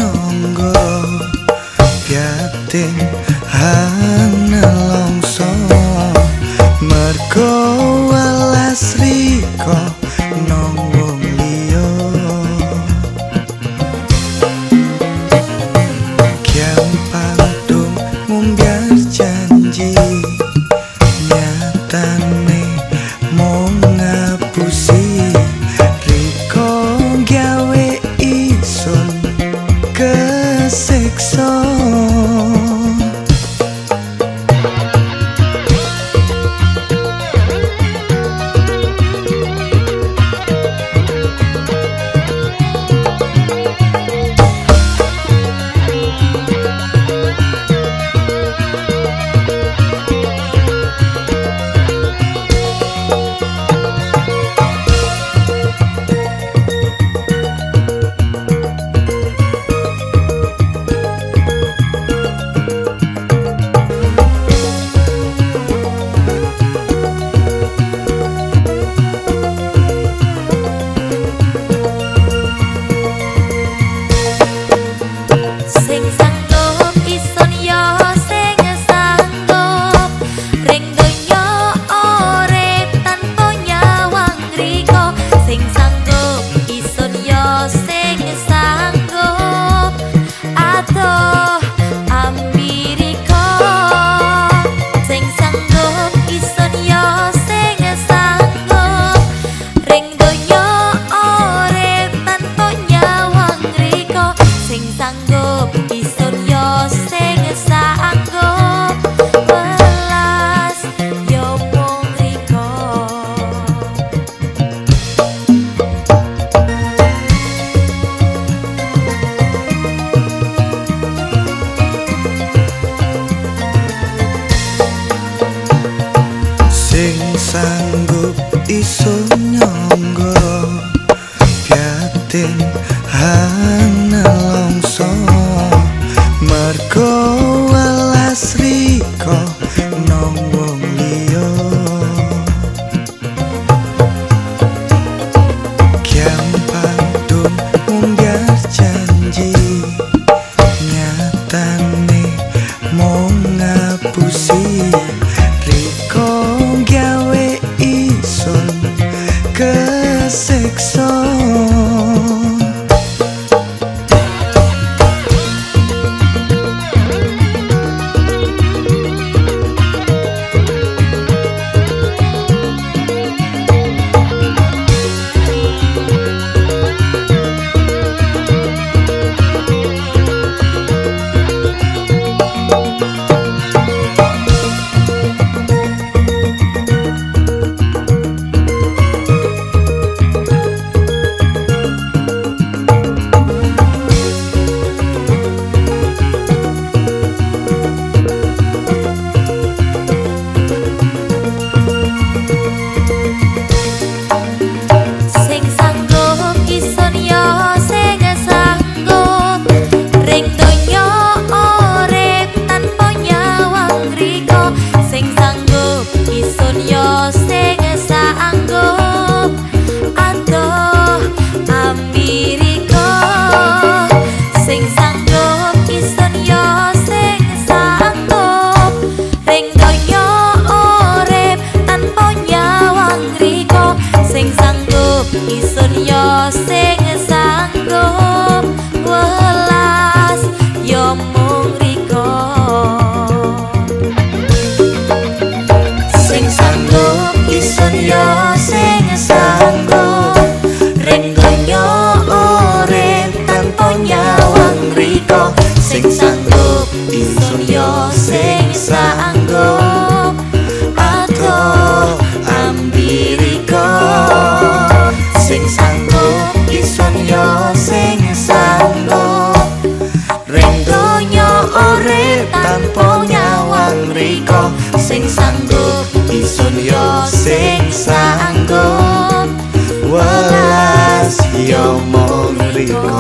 nyangga yatim hanelongso mergo welas riko nang wong liya. Gampang dum mumbyar janji nyatane mung ngapusi riko gawe isun kesiksa. Sing sanggup ison ya sing sanggup ring donya urip tanpa nyawang riko. Sing sanggup ison ya sing sanggup adoh ambiriko. Sing sanggup ison ya sing sanggup ring donya urip tanpa nyawang riko. Sing sanggup isun yo sing sanggup welas yo mung riko. Sing sanggup iso nyangga yatim hanelongso mergo welas riko nang wong liya. Gampang dum mumbyar janji nyatane mung ngapusi riko gawe isun kesiksa. Sing sanggup ison ya sing sanggup ring donya urip tanpa nyawang riko. Sing sanggup ison ya sing sanggup adoh ambiriko. Sing sanggup ison ya sing sanggup ring donya urip tanpa nyawang riko. Sing sanggup isun ya sing sanggup welas ya mung riko. Sing sanggup isun ya sing sanggup ring donya urip tanpa nyawang riko. Sing sanggup isun ya sing sanggup adoh ambiriko. Sing sanggup isun ya sing sanggup ring donya urip tanpa nyawang riko. Sing sanggup isun ya sing sanggup welas ya mung riko.